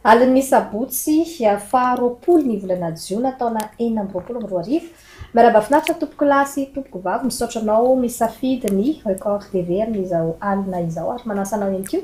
Alin'ny sabotsy faha 20 ny volana jiona taona 2026. Miarahaba finaritra tompoko lahy sy tompoko vavy, misaotra anao misafidy ny Record TV amin'izao alina izao ary manasa anao ihany koa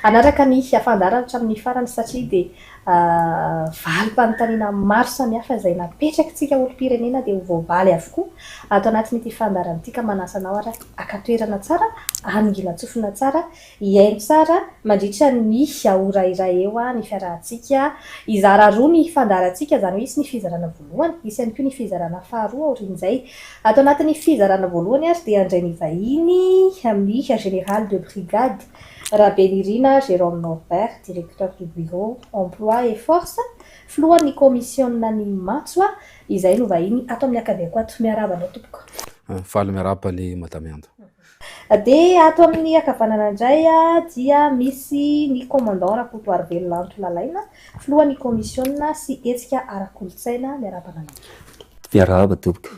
hanaraka ny fandaharana hatramin'ny farany satria dia valim-panontaniana maro samihafa izay napetrakitsika olom-pirenena dia ho voavaly avokoa ato anatin'ity fandaharana ity ka manasa anao ary haka toerana tsara, hanongilan-tsofina tsara, hihaino tsara mandritra ny ora iray eo ny fiarahantsika. Hizara roa ny fandaharantsika, izany hoe hisy ny fizarana voalohany, hisy ihany koa ny fizarana faharoa aorian'izay. Ato anatin'ny fizarana voalohany ary dia handray ny vahiny amin'ny Général de Brigade Rabenirina Jérôme Norbert, Directeur du Bureau Emploi et Force, filohan'ny Kaomisiona ny Matso, izay no vahiny ato amin'ny ankaviako ato. Miarahaba anao tompoko. Faly miarahaba ny Madame Anda. Dia ato amin'ny ankavanana indray dia misy ny Commandant Rakotoarivelo Lanto Lalaina, filohan'ny Kaomisiona sy hetsika ara-kolontsaina. Miarahaba anao. Miarahaba tompoko.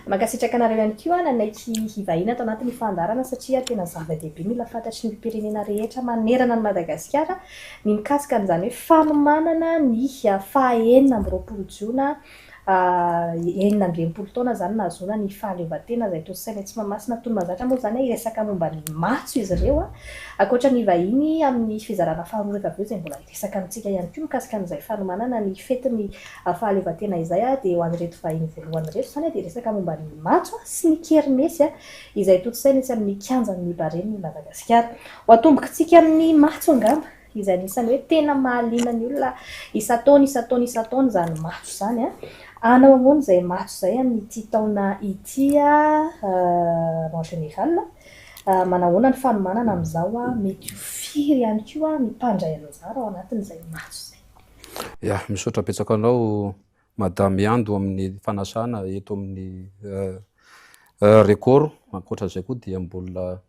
Mankasitraka anareo ihany koa nanaiky hivahiny ato anatin'ny fandaharana satria tena zava-dehibe mila fantatry ny olom-pirenena rehetra manerana an'i Madagasikara ny mikasika an'izany hoe fanomanana ny faha 26 jona 66 taona izany nahazoana ny fahaleovantena izay tontosaina etsy Mahamasina. Toy ny mahazatra moa izany hiresaka momba ny matso izy ireo ankoatra ny vahiny amin'ny fizarana faharoa rehefa avy eo izay mbola hiresaka amintsika ihany koa mikasika an'izay fanomanana ny fetin'ny fahaleovantena izay dia ho an'ireto vahiny voalohany ireto izany dia hiresaka momba ny matso sy ny kermesy izay tontosaina etsy amin'ny kianjan'ny Barea-n'i Madagasikara. Ho atombokitsika amin'ny matso angamba izay anisan'ny hoe tena mahaliana ny olona isan-taona isan-taona isan-taona izany matso izany. Hanao ahoana izay matso izay amin'ity taona ity en général? Manahoana ny fanomanana amin'izao? Mety ho firy ihany koa ny mpandray anjara ao anatin'izay matso izay? Ya, misaotra betsaka anao Madame Ando amin'ny fanasana eto amin'ny Record. Ankoatra izay koa dia mbola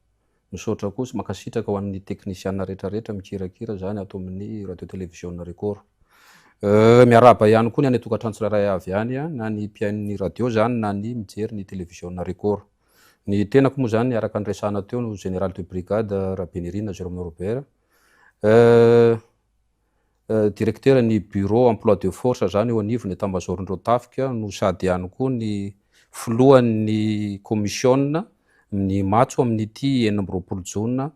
misaotra koa sy mankasitraka ho an'ny teknisiana rehetrarehetra mikirakira izany ato amin'ny Radio Télévision Record. Miarahaba ihany koa ny any an-tokantrano tsirairay avy any, na ny mpihaino ny radio izany na ny mijery ny télévision Record. Ny tenako moa izany araka ny resahana teo no Général de Brigade Rabenirina Jérôme Robert. Directeur ny bureau emploi de force zany eo anivon'ny état major-n'ireo tafika no sady ihany koa ny filohan'ny commission ny matso amin'ity 26 jona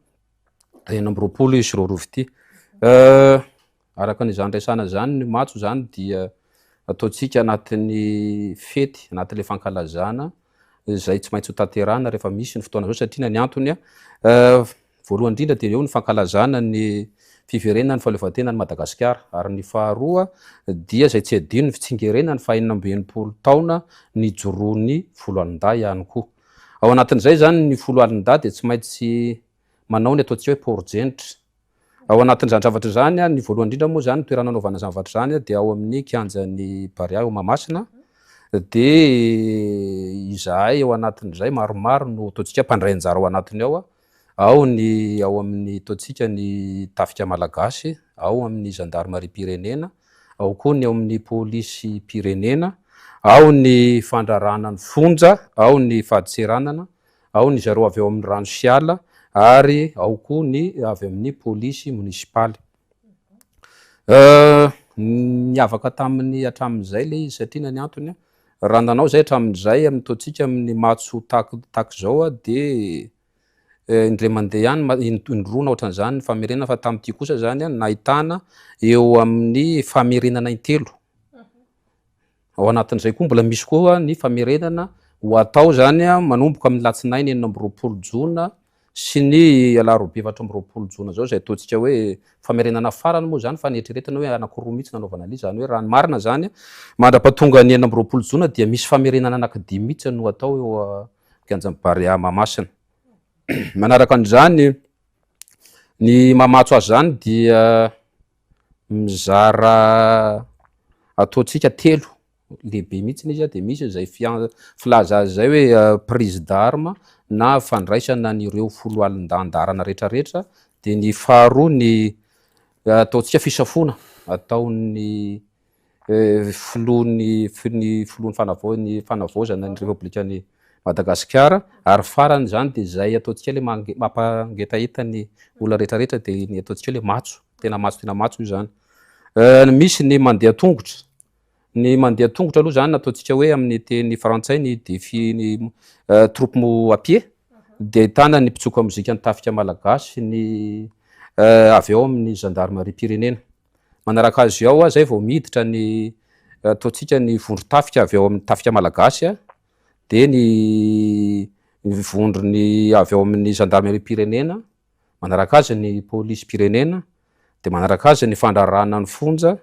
2026 ity. Araka ny izany resahana izany ny matso zany dia ataontsika anatin'ny fety, anatin'ilay fankalazana izay tsy maintsy ho tanterahana rehefa misy ny fotoana izao satria ny antony voalohany indrindra dia eo ny fankalazana ny fiverenan'ny fahaleovantenan'i Madagasikara ary ny faharoa dia izay tsy adino ny fitsingerenan'ny faha 66 taona nijoroan'ny foloalindahy ihany koa. Ao anatin'izay izany ny foloalindahy dia tsy maintsy manao ny ataontsika hoe port-jenitra. Ao anatin'izany zavatra izany, ny voalohany indrindra moa izany ny toerana anaovana izany zavatra izany dia ao amin'ny kianjan'ny Barea ao Mahamasina, dia izahay ao anatin'izay maromaro no ataontsika mpandray anjara ao anatiny ao, ao ny ao amin'ny ataontsika ny tafika malagasy, ao amin'ny zandarimariam-pirenena, ao koa ny ao amin'ny polisim-pirenena, ao ny fandrarana ny fonja, ao ny fadintseranana, Ao ny zareo avy ao amin'ny rano sy ala ary ao koa ny avy amin'ny polisy monisipaly. Niavaka tamin'ny hatramin'izay ilay izy satria ny antony, raha nanao izay hatramin'izay amin'ny ataontsika amin'ny matso tahaka izao dia indray mandeha ihany, indroa na ohatran'izany ny famerenana fa tamin'ity kosa izany nahitana eo amin'ny famerenana intelo. Ao anatin'izay koa mbola misy koa ny famerenana ho atao izany manomboka amin'ny alatsinainy 26 jona sy ny alarobia 24 jona izao izay ataontsika hoe famerenana farany moa izany fa neritreretina hoe anankiroa mihitsy nanaovana an'ilay izy, izany hoe raha ny marina izany mandra-pahatonga ny 26 jona dia misy famerenana anankidimy mihitsy no atao eo an-kianjan'i Barea Mahamasina. Manaraka an'izany ny maha-matso azy izany dia Mizara ataontsika telo lehibe mihitsy izy dia misy izay filaza azy izay hoe prise d'arme na fandraisana an'ireo foloalindahin-daharana rehetrarehetra, dia ny faharoa ny ataontsika fisafoana ataon'ny filohan'ny ny filohan'ny fanavao- ny fanavaozana ny repoblikan'i Madagasikara ary farany izany dia izay ataontsika ilay mange- mampangetaheta ny olona rehetrarehetra dia ny ataontsika hoe ilay matso, tena matso tena matso io izany. Misy ny mandeha tongotra. Ny mandeha tongotra aloha zany ataontsika hoe amin'ny teny frantsay ny défi ny troupe à pied dia ahitana ny mpitsoka mozika ny tafika malagasy ny avy ao amin'ny zandarimariam-pirenena. Manaraka azy ao zay vao miditra ny ataontsika ny vondron-tafika avy ao amin'ny tafika malagasy dia ny vondrony avy ao amin'ny zandarimariam-pirenena, manaraka azy ny polisim-pirenena, dia manaraka azy ny fandraharahana ny fonja,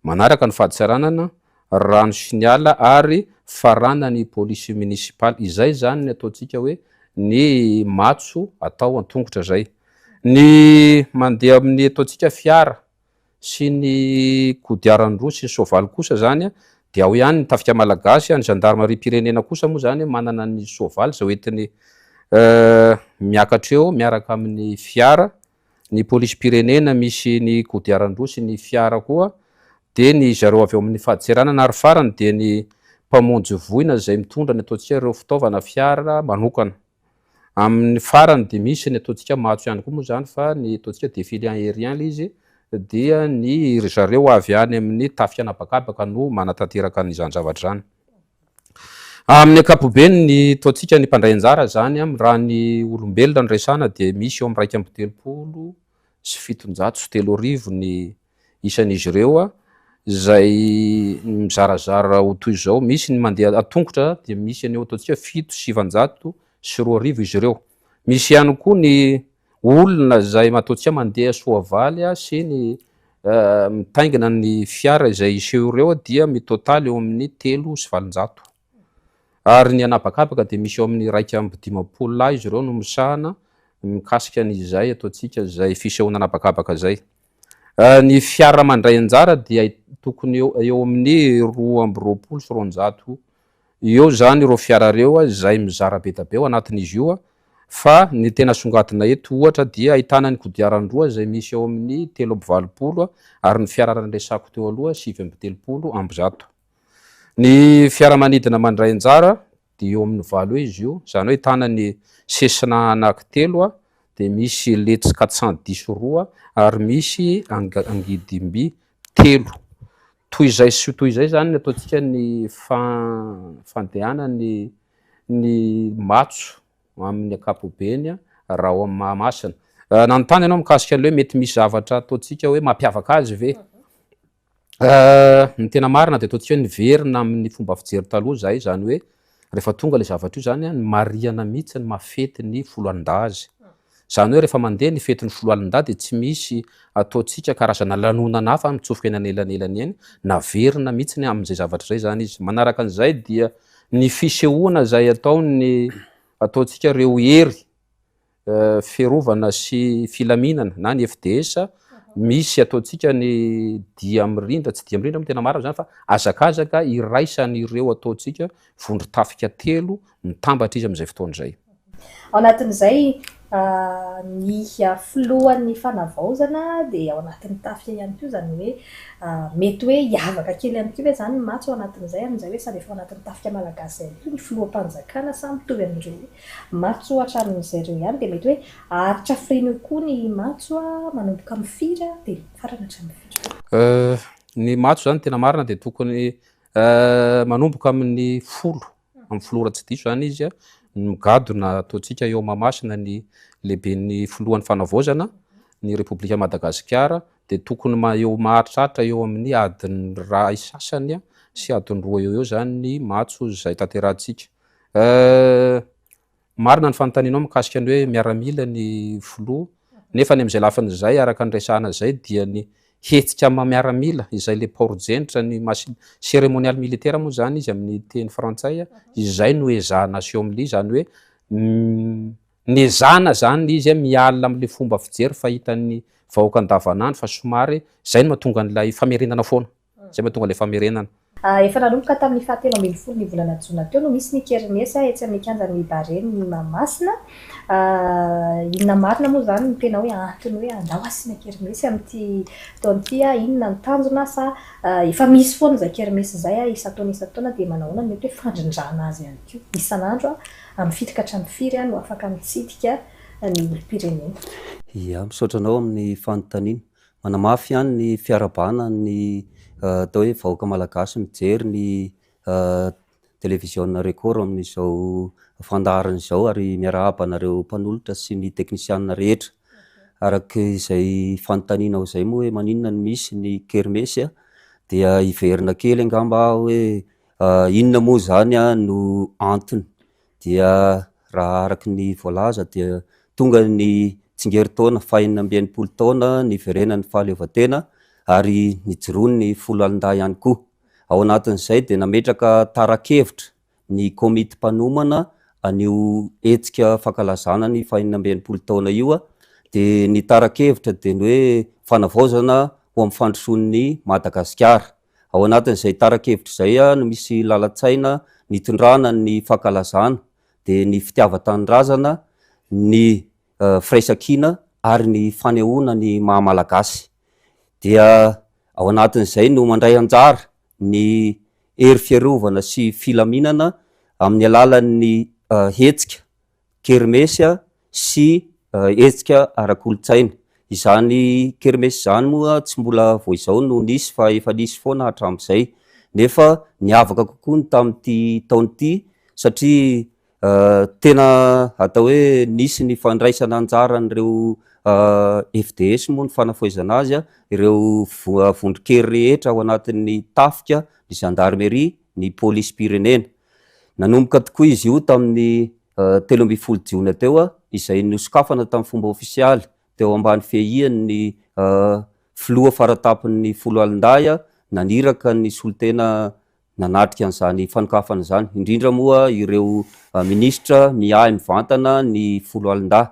manaraka ny fadintseranana, rano sy ny ala ary farana ny polisy munisipaly. Izay izany ny ataontsika hoe ny matso atao an-tongotra izay. Ny mandeha amin'ny ataontsika fiara sy ny kodiaran-droa sy ny soavaly kosa izany dia ao ihany ny tafika malagasy, ny zandarimariam-pirenena kosa moa izany manana ny soavaly izay hoentiny miakatra eo miaraka amin'ny fiara, ny polisim-pirenena misy ny kodiaran-droa sy ny fiara koa, dia ny zareo avy ao amin'ny fadintseranana ary farany dia ny mpamonjy voina izay mitondra ny ataontsika ireo fitaovana fiara manokana. Amin'ny farany dia misy ny ataontsika matso ihany koa moa izany fa ny ataontsika défilé aérien ilay izy dia ny ry zareo avy any amin'ny tafika an'habakabaka no manatanteraka an'izany zavatra izany. Amin'ny ankapobeny ny ataontsika ny mpandray anjara izany raha ny olombelona no resahana dia misy eo amin'ny 3731 ny isan'izy ireo izay mizarazara ho toy izao, misy ny mandeha an-tongotra dia misy an'io ataontsika 2007 izy ireo. Misy ihany koa ny olona izay ataontsika mandeha soavaly sy ny mitaingina ny fiara izay hiseho ireo dia mitotaly eo amin'ny 803. Ary ny an'habakabaka dia misy eo amin'ny 51 lahy izy ireo no misahana mikasika an'izay ataontsika izay fisehoana an'habakabaka izay. Ny fiara mandray anjara dia tokony eo amin'ny 222 eo izany ireo fiara ireo izay mizara be dia be ao anatin'izy io fa ny tena asongadina eto ohatra dia ahitana ny kodiaran-droa izay misy eo amin'ny 83 ary ny fiara niresahako teo aloha 139. Ny fiaramanidina mandray anjara dia eo amin'ny valo eo izy io, izany hoe ahitana ny Cessna anankitelo, dia misy Letz 410 roa ary misy angidimby telo. Toy izay sy toy izay izany ny ataontsika ny fandehanan'ny ny matso amin'ny ankapobeny raha ao amin'ny Mahamasina. Nanontany ianao mikasika an'ilay hoe mety misy zavatra ataontsika hoe mampiavaka azy ve? Ny tena marina dia ataontsika hoe niverina amin'ny fomba fijery taloha izahay, izany hoe rehefa tonga ilay zavatra io izany an, ny marihana mihitsy ny maha fety ny foloalindahy azy. Izany hoe rehefa mandeha ny fetin'ny foloalindahy dia tsy misy ataontsika karazana lanonana hafa mitsofoka eny anelanelany eny, naverina mihitsy amin'izay zavatra izay izany izy. Manaraka an'izay dia ny fisehoana izay ataon'ny ataontsika ireo hery fiarovana sy filaminana na ny FDS, misy ataontsika ny dia mirindra, tsy dia mirindra moa tena marina izany fa hazakazaka iraisan'ireo ataontsika vondron-tafika telo mitambatra izy amin'izay fotoana izay. Ao anatin'izay ny filohan'ny fanavaozana dia ao anatin'ny tafika ihany koa, izany hoe mety hoe hiavaka kely ihany koa ve izany ny matso ao anatin'izay amin'izay hoe sady efa ao anatin'ny tafika malagasy ihany koa ny filoham-panjakana sa mitovy amin'ireo Matso hatramin'izay ireo ihany dia mety hoe haharitra firiana eo koa ny matso manomboka amin'ny firy dia mifarana hatramin'ny firy? Ny matso izany tena marina dia tokony manomboka amin'ny folo, amin'ny folo ora tsy diso izany izy no migadona ataontsika eo Mahamasina ny lehiben'ny filohan'ny fanavaozana ny Repoblika Madagasikara dia tokony eo maharitraritra eo amin'ny adiny iray sasany sy adiny roa eo eo izany ny matso izay tanterahantsika. Marina ny fanontanianao mikasika ny hoe miaramila ny filoha, nefa ny amin'izay lafiny izay araka ny resahana izay dia ny hetsika maha miaramila izay le paorijenitra ny maha cérémonial militaire moa izany izy amin'ny teny frantsay, izay no ezahana aseho amin'ilay izy, izany hoe nezahana izany ilay izy miala amin'ilay fomba fijery fahitan'ny vahoaka andavanandro fa somary izay no mahatonga an'ilay famerenana foana. Izay mahatonga ilay famerenana. Efa nanomboka tamin'ny fahatelo ambin'ny folo ny volana jona teo no misy ny kermesse etsy amin'ny kianjan'ny Barea-n'i Mahamasina. Inona marina moa izany no tena hoe antony hoe andao asiana kermesse amin'ity taona ity? Inona ny tanjona sa efa misy foana izay kermesse izay isan-taona isan-taona dia manahoana no mety hoe fandrindrana azy ihany koa? Isan'andro amin'ny firy ka hatramin'ny firy no afaka mitsidika ny olom-pirenena? Ia, misaotra anao amin'ny fanontaniana. Manamafy ihany ny fiarahabana ny atao hoe vahoaka malagasy mijery ny televiziona Record amin'izao fandaharana izao ary miarahaba anareo mpanolotra sy ny teknisianina rehetra. Araka izay fanontanianao izay moa hoe maninona no misy ny kermesy dia hiverina kely angamba aho hoe inona moa izany no antony dia raha araka ny voalaza dia tonga ny tsingerin-taona faha-66 taona niverenan'ny fahaleovantena ary nijoroan'ny foloalindahy ihany koa. Ao anatin'izay dia nametraka tara-kevitra ny komity mpanomana an'io hetsika fankalazana ny faha-66 taona io dia ny tara-kevitra dia ny hoe fanavaozana ho amin'ny fandrosoan'i Madagasikara. Ao anatin'izay tara-kevitra izay no misy lalan-tsaina nitondrana ny fankalazana dia ny fitiavan-tanindrazana, ny firaisankina ary ny fanehoana ny maha Malagasy. Dia ao anatin'izay no mandray anjara ny hery fiarovana sy filaminana amin'ny alalan'ny hetsika kermesy sy hetsika ara-kolontsaina. Izany kermesy izany moa tsy mbola vao izao no nisy fa efa nisy foana hatramin'izay. Nefa niavaka kokoa ny tamin'ity taona ity satria tena atao hoe nisy ny fandraisana anjaran'ireo FDS moa ny fanafohezana azy, ireo vondron-kery rehetra ao anatin'ny tafika, ny zandarimeria, ny polisim-pirenena. Nanomboka tokoa izy io tamin'ny 13 jiona teo, izay nosokafana tamin'ny fomba ofisialy teo ambany fiahian'ny filoha faratampon'ny foloalindahy naniraka ny solontena nanatrika an'izany fanokafana izany, indrindra moa ireo minisitra miahy mivantana ny foloalindahy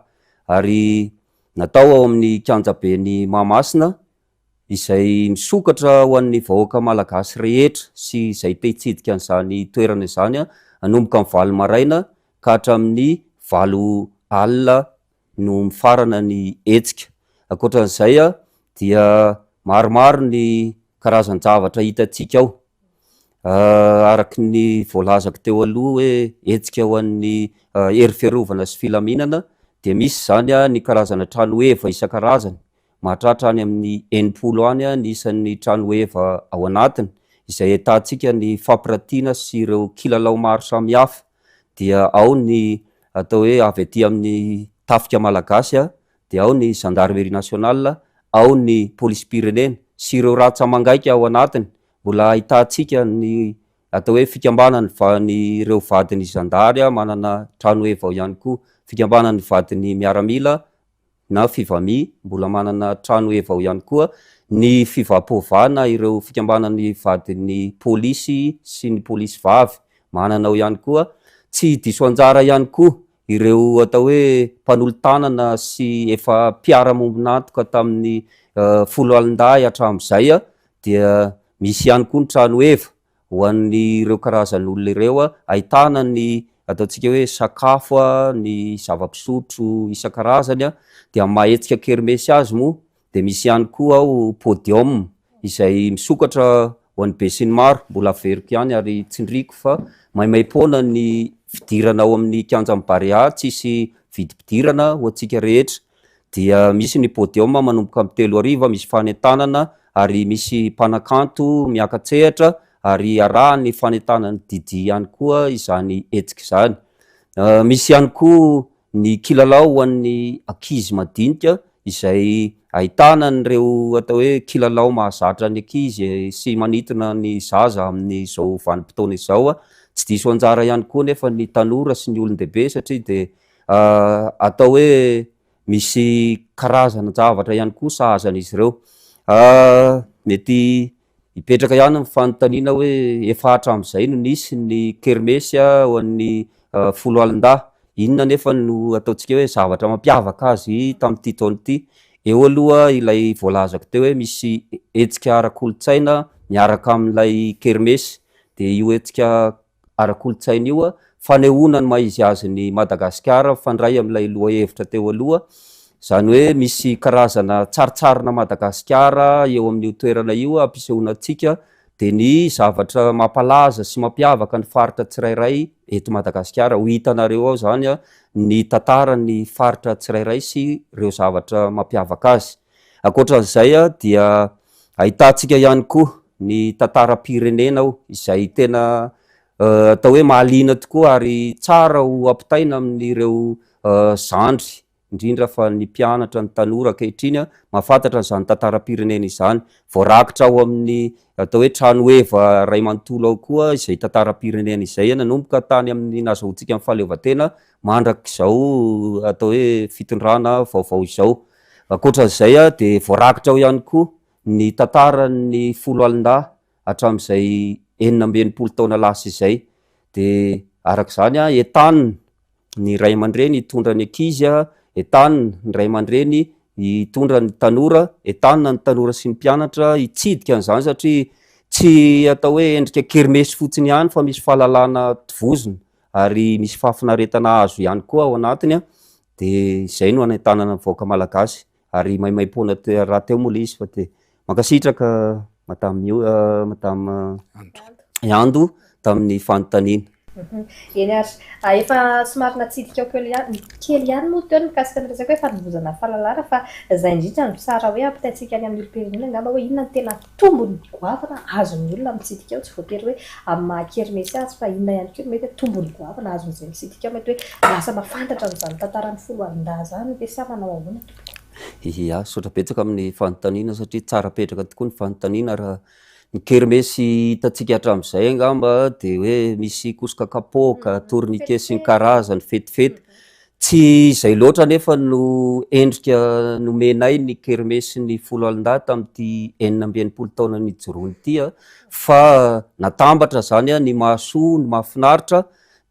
ary natao ao amin'ny kianjaben'i Mahamasina izay misokatra ho an'ny vahoaka malagasy rehetra sy izay te hitsidika an'izany toerana izany hanomboka amin'ny 8 maraina ka hatramin'ny 8 alina no mifarana ny hetsika. Ankoatran'izay dia maromaro ny karazan-javatra hitantsika ao. Araka ny voalazako teo aloha hoe hetsika ho an'ny hery fiarovana sy filaminana dia misy izany ny karazana tranoheva isan-karazany Mahatratra any amin'ny 60 any ny isan'ny tranoheva ao anatiny, izay ahitantsika ny fampiratiana sy ireo kilalao maro samihafa. Dia ao ny atao hoe avy aty amin'ny tafika malagasy, dia ao ny gendarmerie nationale, ao ny polisim-pirenena sy ireo ratsa-mangaika ao anatiny. Mbola ahitantsika ny atao hoe fikambanan'ny ireo vadin'ny zandary manana tranoheva ao ihany koa, fikambanan'ny vadin'ny miaramila na Fivami, mbola manana trano heva ao ihany koa ny Fivapova na ireo fikambanan'ny vadin'ny polisy sy ny polisy vavy manana ao ihany koa. Tsy diso anjara ihany koa ireo atao hoe mpanolo-tanana sy efa mpiara-mombon'antoka tamin'ny foloalindahy hatramin'izay dia misy ihany koa ny trano heva Ho an'ireo karazan'olona ireo, ahitana ny ataontsika hoe sakafo, ny zava-pisotro isan-karazany, dia amin'ny maha hetsika kermesy azy moa dia misy ihany koa ao podium izay misokatra ho an'ny besinimaro, mbola averiko ihany ary tsindriako fa maimaim-poana ny fidirana ao amin'ny kianjan'ny Barea, tsisy vidim-pidirana ho antsika rehetra. Dia misy ny podium manomboka amin'ny 3 hariva, misy fanentanana ary misy mpanakanto miaka-tsehatra ary arahan'ny fanentanan'ny Didi ihany koa izany hetsika izany. Misy ihany koa ny kilalao ho an'ny ankizy madinika izay ahitana an'ireo atao hoe kilalao mahazatra ny ankizy sy manintona ny zaza amin'izao vanim-potoana izao. Tsy diso anjara ihany koa nefa ny tanora sy ny olon-dehibe satria dia Atao hoe misy karazana zavatra ihany koa sahaza an'izy ireo. Mety hipetraka ihany ny fanontaniana hoe efa hatramin'izay no nisy ny kermesy ho an'ny foloalindahy, inona anefa no ataontsika hoe zavatra mampiavaka azy tamin'ity taona ity? Eo aloha ilay voalazako teo hoe misy hetsika ara-kolontsaina miaraka amin'ilay kermesy, dia io hetsika ara-kolontsaina io, fanehoana ny maha izy azy ny Madagasikara mifandray amin'ilay lohahevitra teo aloha, izany hoe misy karazana tsaritsarina Madagasikara eo amin'io toerana io ampisehoana antsika dia ny zavatra mampalaza sy mampiavaka ny faritra tsirairay eto Madagasikara, ho hitanareo ao izany ny tantaran'ny faritra tsirairay sy ireo zavatra mampiavaka azy. Ankoatran'izay dia ahitantsika ihany koa ny tantaram-pirenena ao izay tena atao hoe mahaliana tokoa ary tsara ho ampitaina amin'ireo zandry indrindra fa ny mpianatra, ny tanora ankehitriny mahafantatra an'izany tantaram-pirenena izany. Voarakitra ao amin'ny atao hoe trano heva iray manontolo ao koa izay tantaram-pirenena izay nanomboka tany amin'ny nahazahoantsika ny fahaleovantena mandrak'izao atao hoe fitondrana vaovao izao. Ankoatra an'izay dia voarakitra ao ihany koa ny tantaran'ny foloalindahy hatramin'izay 66 taona lasa izay. Dia araka izany, entanina ny ray aman-dreny hitondra ny ankizy, entanina ny ray aman-dreny hitondra ny tanora, entanina ny tanora sy ny mpianatra hitsidika an'izany satria tsy atao hoe endrika kermesy fotsiny ihany fa misy fahalalana tovozina ary misy fahafinaretana azo ihany koa ao anatiny dia izay no anentanana ny vahoaka malagasy. Ary maimaimpoana rahateo moa ilay izy fa dia mankasitraka Madame Madame Ando tamin'ny fanontaniana. Eny ary, efa somary natsidika kely ihany kely ihany moa teo ny mikasika ny resaka hoe fanovozana fahalalana fa izay indrindra no tsara hoe ampitaintsika any amin'ny olom-pirenena angamba hoe inona no tena tombony goavana azon'ny olona mitsidika ao, tsy voatery hoe amin'ny maha kermesy azy fa inona ihany koa no mety hoe tombony goavana azon'izay mitsidika ao, mety hoe lasa mahafantatra an'izany tantaran'ny foloalindahy izany ve sa manao ahoana tompoko? Ia, misaotra betsaka amin'ny fanontaniana satria tsara petraka tokoa ny fanontaniana raha ny kermesy hitantsika hatramin'izay angamba dia hoe misy kosoka kapoaka, tourniquet sy ny karazany, fetifety. Tsy izay loatra anefa no endrika nomenay ny kermesin'ny foloalindahy tamin'ity 66 taona nijoroany ity fa natambatra izany ny mahasoa, ny mahafinaritra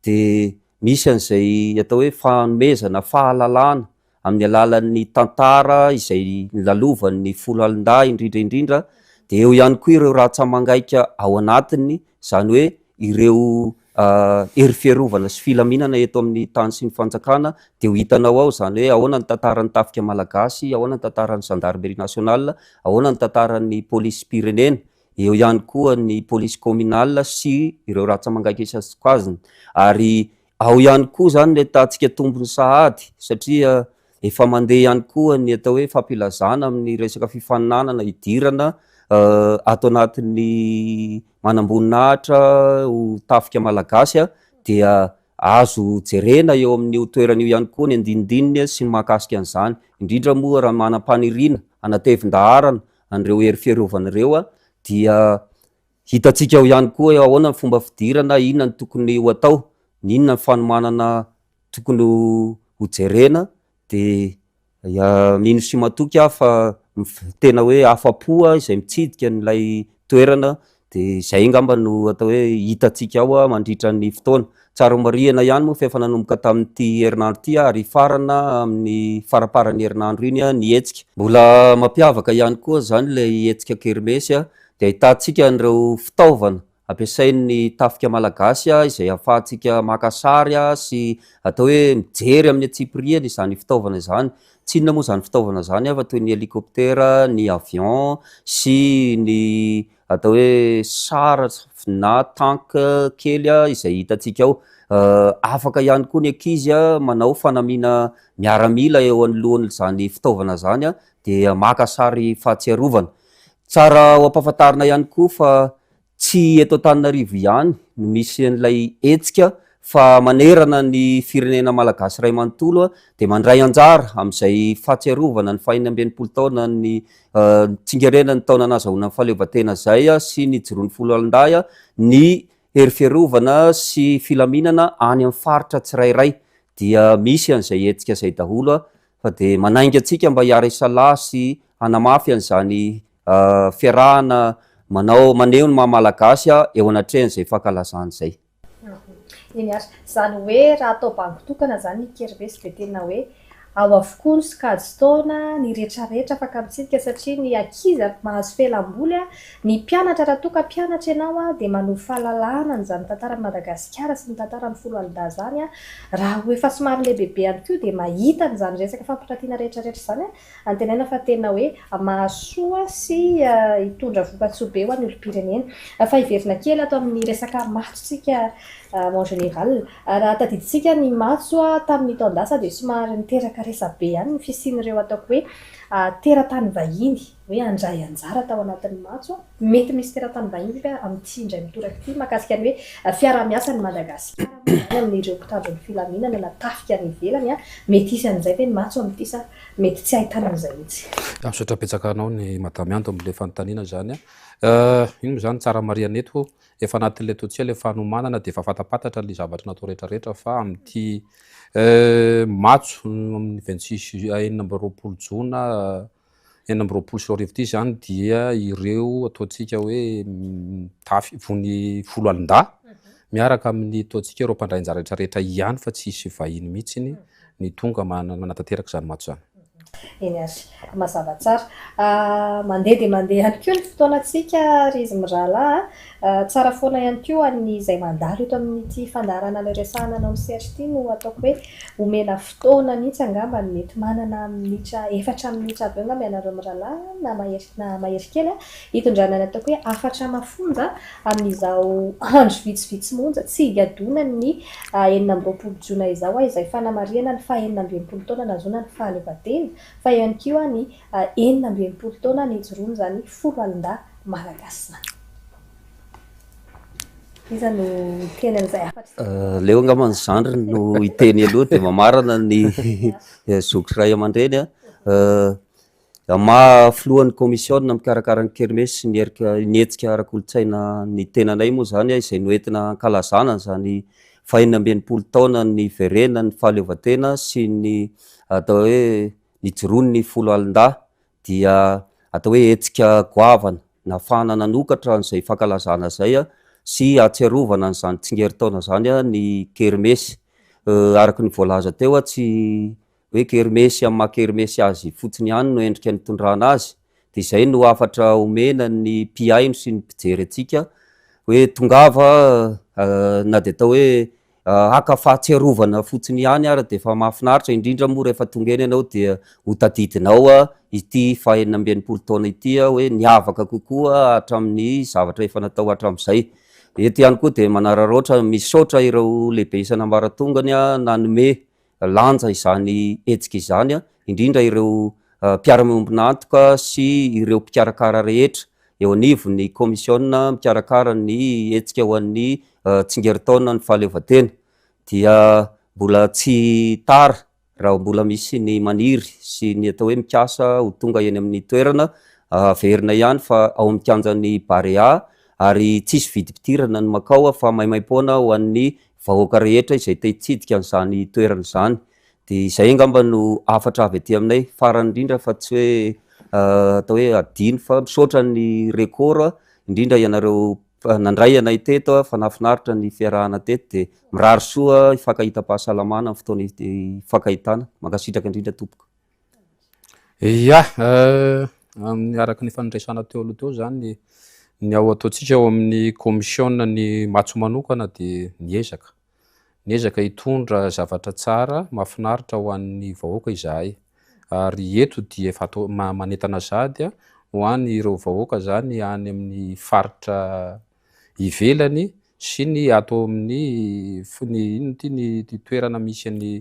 dia misy an'izay atao hoe fanomezana fahalalana amin'ny alalan'ny tantara izay nolalovan'ny foloalindahy indrindra indrindra dia eo ihany koa ireo ratsa-mangaika ao anatiny izany hoe ireo hery fiarovana sy filaminana eto amin'ny tany sy ny fanjakana dia ho hitanao ao izany hoe ahoana ny tantaran'ny tafika malagasy, ahoana ny tantaran'ny gendarmerie nationale, ahoana ny tantaran'ny polisim-pirenena, eo ihany koa ny police communale sy ireo ratsa-mangaika isan-tsokajiny ary ao ihany koa izany ny ahitantsika tombony sahady satria efa mandeha ihany koa ny atao hoe fampilazana amin'ny resaka fifaninanana hidirana ato anatin'ny manamboninahitra ho tafika malagasy dia azo jerena eo amin'io toerana io ihany koa ny andinindininy sy ny mahakasika an'izany, indrindra moa raha manam-paniriana hanatevin-daharana an'ireo hery fiarovana ireo dia hitantsika ao ihany koa hoe ahoana ny fomba fidirana, inona no tokony ho atao, inona ny fanomanana tokony ho jerena dia mino sy matoky aho fa tena hoe afa-po aho izay mitsidika an'ilay toerana dia izay angamba no atao hoe hitantsika ao mandritra ny fotoana. Tsara homarihana ihany moa fa efa nanomboka tamin'ity herinandro ity ary hifarana amin'ny faramparan'ny herinandro iny ny hetsika. Mbola mampiavaka ihany koa izany ilay hetsika kermesy dia ahitantsika an'ireo fitaovana Ampiasain'ny tafika malagasy izay ahafahantsika maka sary sy atao hoe mijery amin'ny antsipiriany izany fitaovana izany. Tsy inona moa izany fitaovana izany fa toy ny hélicoptère, ny avion sy ny atao hoe char na tank kely izay hitantsika ao. Afaka ihany koa ny ankizy manao fanamiana miaramila eo anoloan'izany fitaovana izany dia maka sary fahatsiarovana. Tsara ho ampahafantarina ihany koa fa tsy eto Antananarivo ihany no misy an'ilay hetsika fa manerana ny firenena malagasy iray manontolo dia mandray anjara amin'izay fahatsiarovana ny faha-66 taonan'ny tsingerenan'ny taona nahazahoana ny fahaleovantena izay sy ny nijoroan'ny foloalindahy ny hery fiarovana sy filaminana any amin'ny faritra tsirairay dia misy an'izay hetsika izay daholo fa dia manainga antsika mba hiara-hisalahy sy hanamafy an'izany fiarahana manao maneho ny maha Malagasy eo anatrehan'izay fankalazana izay. Eny ary, izany hoe raha atao bango tokana izany ny kermesy dia tena hoe ao avokoa ny sokajin-taona, ny retraretra afaka mitsidika satria ny ankizy mahazo fialamboly, ny mpianatra raha toa ka mpianatra ianao dia manovo fahalalana an'izany tantaran'i Madagasikara sy ny tantaran'ny foloalindahy izany, raha ho efa somary lehibebe ihany koa dia mahita an'izany resaka fampiratiana retraretra izany. Antenaina fa tena hoe mahasoa sy hitondra vokatsoa be ho an'ny olom-pirenena. Fa hiverina kely ato amin'ny resaka matso tsika mon général. Raha tadidintsika ny matso tamin'ny taon-dasa dia somary niteraka resabe ihany ny fisian'ireo ataoko hoe teratany vahiny hoe handray anjara tao anatin'ny matso. Mety misy teratany vahiny ve amin'ity indray mitoraka ity mahakasika ny hoe fiaraha-miasan'i Madagasikara moa izany amin'ireo mpitandro ny filaminana na tafika any ivelany? Mety hisy an'izay ve ny matso amin'ity sa mety tsy ahitana an'izay mihitsy? Misaotra betsaka anao ny Madame Ando amin'ilay fanontaniana izany. Iny moa izany tsara marihana eto, efa anatin'ilay ataontsika ilay fanomanana dia efa fantapantatra ilay zavatra natao rehetrarehetra fa amin'ity matso amin'ny 26 26 jona 2026 ity izany dia ireo ataontsika hoe mitafy vony foloalindahy miaraka amin'ny ataontsika ireo mpandray anjara rehetrarehetra ihany fa tsy hisy vahiny mihitsy ny tonga manatanteraka izany matso izany. Eny ary, mazava tsara. Mandeha dia mandeha ihany koa ny fotoanantsika ry izy mirahalahy a. Tsara foana ihany koa ho an'izay mandalo eto amin'ity fandaharana ilay resahana anao amin'ny sehatra ity no ataoko hoe omena fotoana mihitsy angamba ny mety manana minitra, efatra minitra avy eo angamba ianareo mirahalahy na mahery na mahery kely hitondrana ny ataoko hoe hafatra mafonja amin'izao andro vitsivitsy monja tsy higadonan'ny 26 jona izao izay fanamarihana ny faha-66 taona nahazoana ny fahaleovantena fa ihany koa ny 66 taona nijoroan'izany foloalindahy malagasy izany. Iza no hiteny an'izay hafatra izay? Aleo angamba ny zandriny no hiteny aloha dia mamarana ny zoky ray aman-dreny. Amin'ny maha filohan'ny kaomisiona mikarakara ny kermesy sy ny herika ny hetsika ara-kolontsaina ny tenanay moa izany izay noentina hankalazana an'izany faha-66 taona niverenan'ny fahaleovantena sy ny atao hoe nijoroan'ny foloalindahy dia atao hoe hetsika goavana nahafahana nanokatra an'izay fankalazana izay sy hahatsiarovana an'izany tsingerin-taona izany ny kermesy. Araka ny voalaza teo tsy hoe kermesy amin'ny maha kermesy azy fotsiny ihany no endrika nitondrana azy, dia izay no hafatra omena ny mpihaino sy ny mpijery antsika hoe tongava na dia atao hoe haka fahatsiarovana fotsiny ihany ara dia efa mahafinaritra, indrindra moa rehefa tonga eny ianao dia ho tadidinao ity faha-66 taona ity hoe niavaka kokoa hatramin'ny zavatra efa natao hatramin'izay. Eto ihany koa dia manararaotra misaotra ireo lehibe isan'ambaratongany nanome lanja izany hetsika izany, indrindra ireo mpiara-miombon'antoka sy ireo mpikarakara rehetra eo anivon'ny kaomisiona mikarakara ny hetsika ho an'ny tsingerin-taonan'ny fahaleovantena dia mbola tsy tara raha mbola misy ny maniry sy ny atao hoe mikasa ho tonga eny amin'ny toerana. Averina ihany fa ao amin'ny kianjan'ny Barea ary tsisy vidim-pidirana ny makao fa maimaim-poana ho an'ny vahoaka rehetra izay te hitsidika an'izany toerana izany. Dia izay angamba no hafatra avy aty aminay. Farany indrindra fa tsy hoe atao hoe adino fa misaotra ny Record, indrindra ianareo nandray anay teto fa nahafinaritra ny fiarahana teto dia mirary soa hifankahitam-pahasalamana amin'ny fotoana hifankahitana. Mankasitraka indrindra tompoko. Ia, amin'ny araka ny efa niresahana teo aloha teo izany, ny ao ataontsika ao amin'ny kaomisiona ny matso manokana dia niezaka, niezaka hitondra zavatra tsara mahafinaritra ho an'ny vahoaka izahay, ary eto dia efa atao manentana sahady ho an'ireo vahoaka izany any amin'ny faritra ivelany sy ny ato amin'ny ny inona ity ny toerana misy an'ny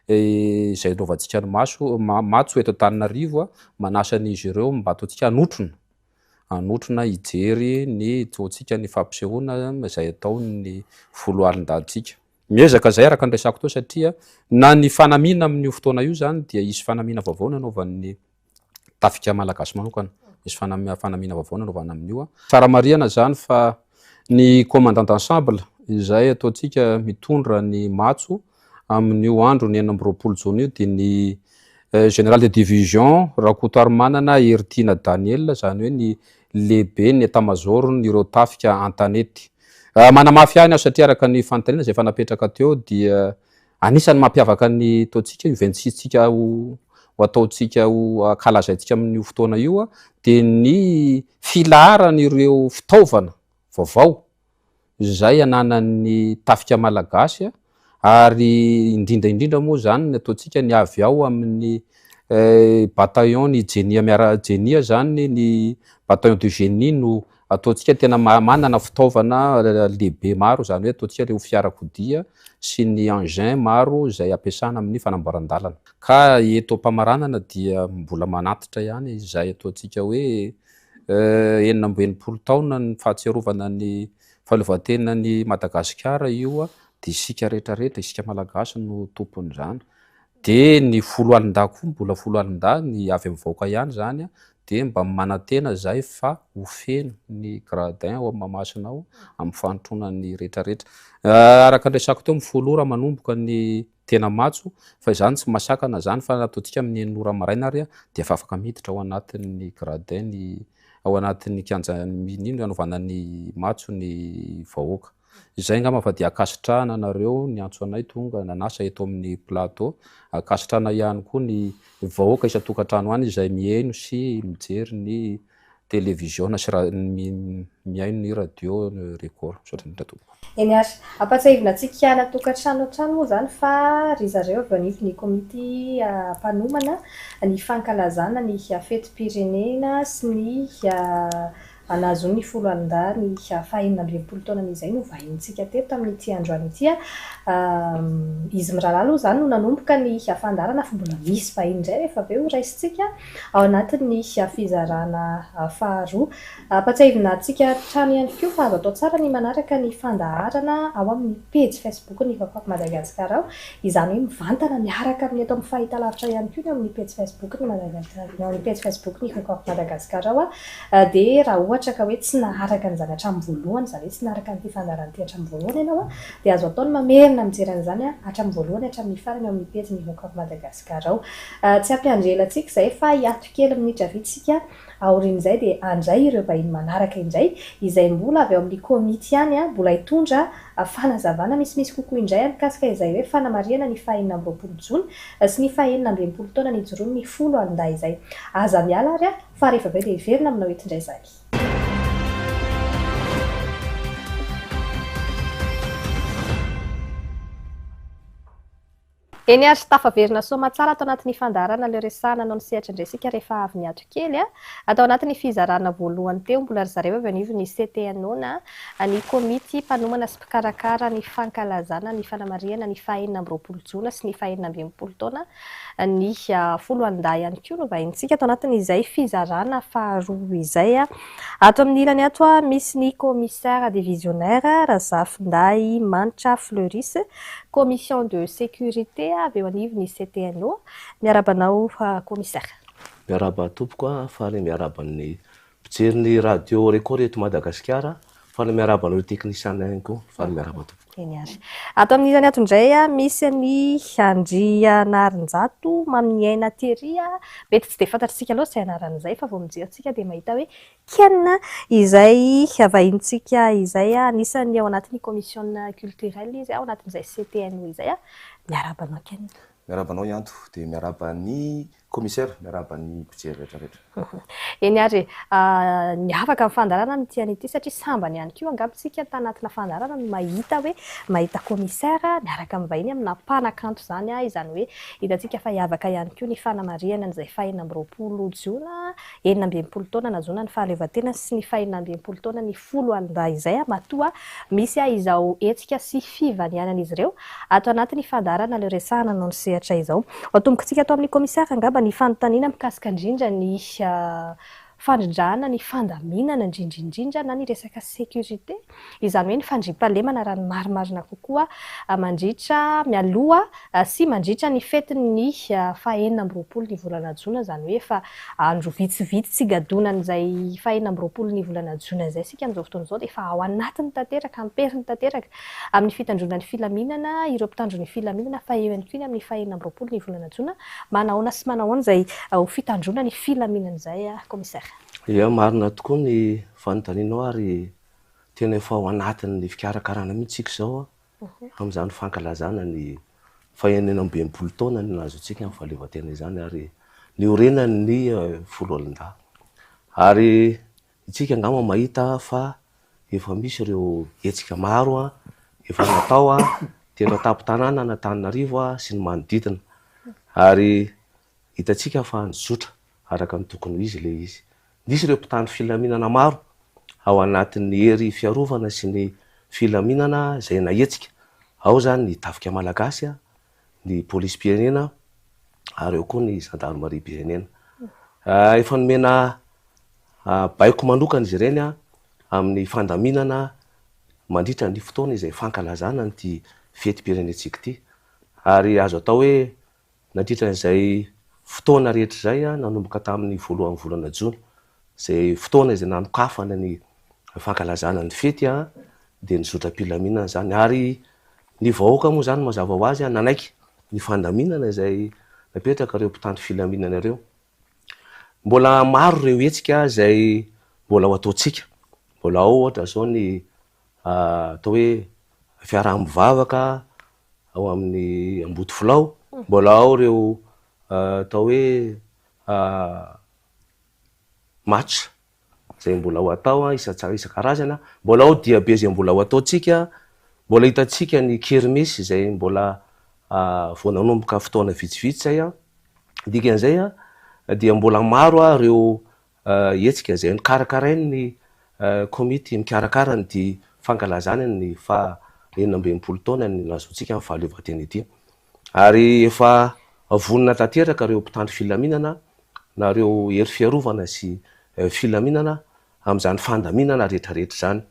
izay anaovantsika ny maso matso eto Antananarivo manasa an'izy ireo mba ataontsika hanotrona hanotrona hijery ny ataontsika ny fampisehoana izay ataon'ny foloalindahintsika. Miezaka izay araka ny resako teo satria na ny fanamiana amin'io fotoana io izany dia hisy fanamiana vaovao nanaovan'ny tafika malagasy manokana. Misy fanamiana vaovao nanaovana amin'io. Tsara marihana izany fa ny commandant d'ensemble izay ataontsika mitondra ny matso amin'io andro ny 26 jona io dia ny général de division Rakotoarimanana Heritiana Daniel, izany hoe ny lehiben'ny état-major-n'ireo tafika an-tanety. Manamafy ihany aho satria araka ny fanontaniana izay efa napetraka teo dia Anisan'ny mampiavaka ny ataontsika io 26-tsika ho ataontsika ho ankalazaintsika amin'io fotoana io dia ny filaharan'ireo fitaovana vaovao izay ananan'ny tafika malagasy ary indrindra indrindra moa izany ny ataontsika ny avy ao amin'ny bataillon ny jenia miara jenia izany ny bataillon de génie no. ataontsika tena manana fitaovana lehibe maro, izany hoe ataontsika ireo fiarakodia sy ny engins maro izay ampiasana amin'ny fanamboaran-dalana. Ka eto am-pamaranana dia mbola manatitra ihany izay ataontsika hoe 66 taona ny fahatsiarovana ny fahaleovantenan'i Madagasikara io dia isika rehetra rehetra, isika Malagasy no tompon'izany. Dia ny foloalindahy koa mbola foloalindahy, ny avy amin'ny vahoaka ihany izany dia mba manantena izahay fa ho feno ny gradin ao Mahamasina ao amin'ny fahantrona ny rehetra rehetra. Araka ny resako teo, amin'ny folo ora manomboka ny tena matso, fa izany tsy mahasakana izany fa ataontsika amin'ny enina ora maraina ary dia efa afaka miditra ao anatin'ny gradin ny, ao anatin'ny kianja iny hanaovana ny matso ny vahoaka. Izay angamba fa dia ankasitrahana anareo niantso anay tonga nanasa eto amin'ny plateau. Ankasitrahana ihany koa ny vahoaka isan-tokantrano any izay mihaino sy mijery ny televiziona sy mihaino ny radio Record. Misaotra indrindra tompoko. Eny ary. Ampahatsiahivina antsika any an-tokantrano hatrany moa izany fa ry zareo avy eo anivon'ny komity mpanomana ny fankalazana ny fetim-pirenena sy ny Nahazoany ny foloalindahy ny faha-66 taonany izay no vahinintsika teto tamin'ity androany ity. Izy mirahalahy aloha izany no nanomboka ny fandaharana fa mbola misy vahiny indray rehefa avy eo horaisintsika ao anatin'ny fizarana faharoa. Ampatsiahivina antsika hatrany ihany koa fa azo atao tsara ny manaraka ny fandaharana ao amin'ny pejy Facebook-n'ny Record Madagascar ao, izany hoe mivantana miaraka amin'ny eto amin'ny fahitalavitra ihany koa ny ao amin'ny pejy Facebook-n'ny Madagascar, ny ao amin'ny pejy Facebook-n'ny Record Madagascar ao. Dia raha ohatra ka hoe tsy naharaka an'izany hatramin'ny voalohany, izany hoe tsy naharaka an'ity fandaharana ity hatramin'ny voalohany ianao, dia azo atao ny mamerina mijery an'izany hatramin'ny voalohany hatramin'ny farany ao amin'ny pejin'ny Record Madagascar ao. Tsy hampiandry ela antsika izay fa hiato kely minitra vitsy isika, aorian'izay dia handray ireo vahiny manaraka indray, izay mbola avy ao amin'ny komity ihany, mbola hitondra fanazavana misimisy kokoa indray mikasika izay hoe fanamarihana ny faha 26 jona sy ny faha 66 taona nijoroan'ny foloalindahy izay. Aza miala ary Fa rehefa avy eo dia hiverina aminao eto indray izahay. Eny ary, tafaverina soamatsara ato anatin'ny fandaharana Aleo Resahana anao ny sehatra indray isika rehefa avy niato kely. Tao anatin'ny fizarana voalohany teo, mbola ry zareo avy anivon'ny CTNO na ny komity mpanomana sy mpikarakara ny fankalazana ny fanamarihana ny faha 26 jona sy ny faha 66 taona ny foloalindahy ihany koa no vahinintsika ato anatin'izay fizarana faharoa izay. Ato amin'ny ilany ato misy ny commissaire divisionnaire Razafindahy Manitra Fleuris, commission de sécurité avy eo anivon'ny CTNO. Miarahaba anao commissaire. Miarahaba tompoko, faly miarahaba ny mpijery ny radio Record eto Madagasikara, faly miarahaba anareo teknisiana ihany koa, faly miarahaba tompoko. Eny ary. Ato amin'ny ilany ato indray misy an'i Andrianarinjato Maminiaina Thierry. Mety tsy dia fantatr'isika loatra izay anarana izay fa vao mijery isika dia mahita hoe Ken izay vahinintsika izay. Anisan'ny ao anatin'ny commission culturelle izy, ao anatin'izay CTNO izay. Miarahaba anao Ken. Miarahaba anao Ianto, dia miarahaba ny Commissaire, miarahaba ny mpijery rehetra rehetra. Eny ary e! Niavaka ny fandaharana amin'ity anio ity satria sambany ihany koa angamba isika tanatina fandaharana no mahita hoe mahita commissaire miaraka amin'ny vahiny amina mpanakanto izany, izany hoe hitantsika fa hiavaka ihany koa ny fanamarihana an'izay faha 26 jona 66 taona nahazoana ny fahaleovantena sy ny faha 66 taona ny foloalindahy izay matoa misy izao hetsika sy fivanianan'izy ireo ato anatin'ny fandaharana Aleo Resahana anao ny sehatra izao. Ho atombokintsika ato amin'ny Commissaire angamba ny fanontaniana mikasika indrindra ny fandrindrana ny fandaminana indrindra indrindra na ny resaka sécurité, izany hoe ny fandriampahalemana raha ny marimarina kokoa mandritra, mialoha sy mandritra ny fetin'ny faha 26 ny volana jona, izany hoe efa andro vitsivitsy tsy higadonan'izay faha 26 ny volana jona izay isika amin'izao fotoana izao dia efa ao anatiny tanteraka, am-periny tanteraka amin'ny fitandroana ny filaminana ireo mpitandro ny filaminana fa eo ihany koa ny amin'ny faha 26 ny volana jona. Manahoana sy manahoana izay ho fitandroana ny filaminana izay Commissaire? Ia, marina tokoa ny fanontanianao ary tena efa ao anatin'ny fikarakarana mihitsy isika izao amin'izany fankalazana ny faha 66 taona ny nahazoantsika ny fahaleovantena izany ary niorenan'ny foloalindahy. Ary isika angamba mahita fa efa misy ireo hetsika maro efa natao teto an-tampon-tanàna an'Antananarivo sy ny manodidina. Ary hitantsika fa nizotra araka ny tokony ho izy ilay izy. Nisy ireo mpitandro filaminana maro. ao anatin'ny hery fiarovana sy ny filaminana izay nahetsika. Ao izany ny tafika malagasy, ny polisim-pirenena ary eo koa ny zandarimariam-pirenena. Efa nomena baiko manokana izy ireny amin'ny fandaminana mandritra ny fotoana izay fankalazana an'ity fetim-pirenentsika ity. Ary azo atao hoe nandritra izay fotoana rehetra izay, nanomboka tamin'ny voalohan'ny volana jona, izay fotoana izay nanokafana ny fankalazana ny fety dia nizotra am-pilaminana izany. Ary ny vahoaka moa izany mazava ho azy nanaiky ny fandaminana izay napetraka ireo mpitandro filaminana ireo. Mbola maro ireo hetsika izay mbola ho ataontsika. Mbola ao ohatra izao ny atao hoe fiaraha-mivavaka ao amin'ny Ambodifilao. Mbola ao ireo atao hoe match izay mbola ho atao isan-karazany. Mbola ao diabe izay mbola ho ataontsika. Mbola hitantsika ny kermesy izay mbola vao nanomboka fotoana vitsivitsy izay. Dikan'izay dia mbola maro ireo hetsika izay nokarakarain'ny komity mikarakara an'ity fankalazana ny faha 66 taona ny nahazoantsika ny fahaleovantena ity. Ary efa vonona tanteraka ireo mpitandro filaminana na ireo hery fiarovana sy filaminana amin'izany fandaminana rehetrarehetra izany.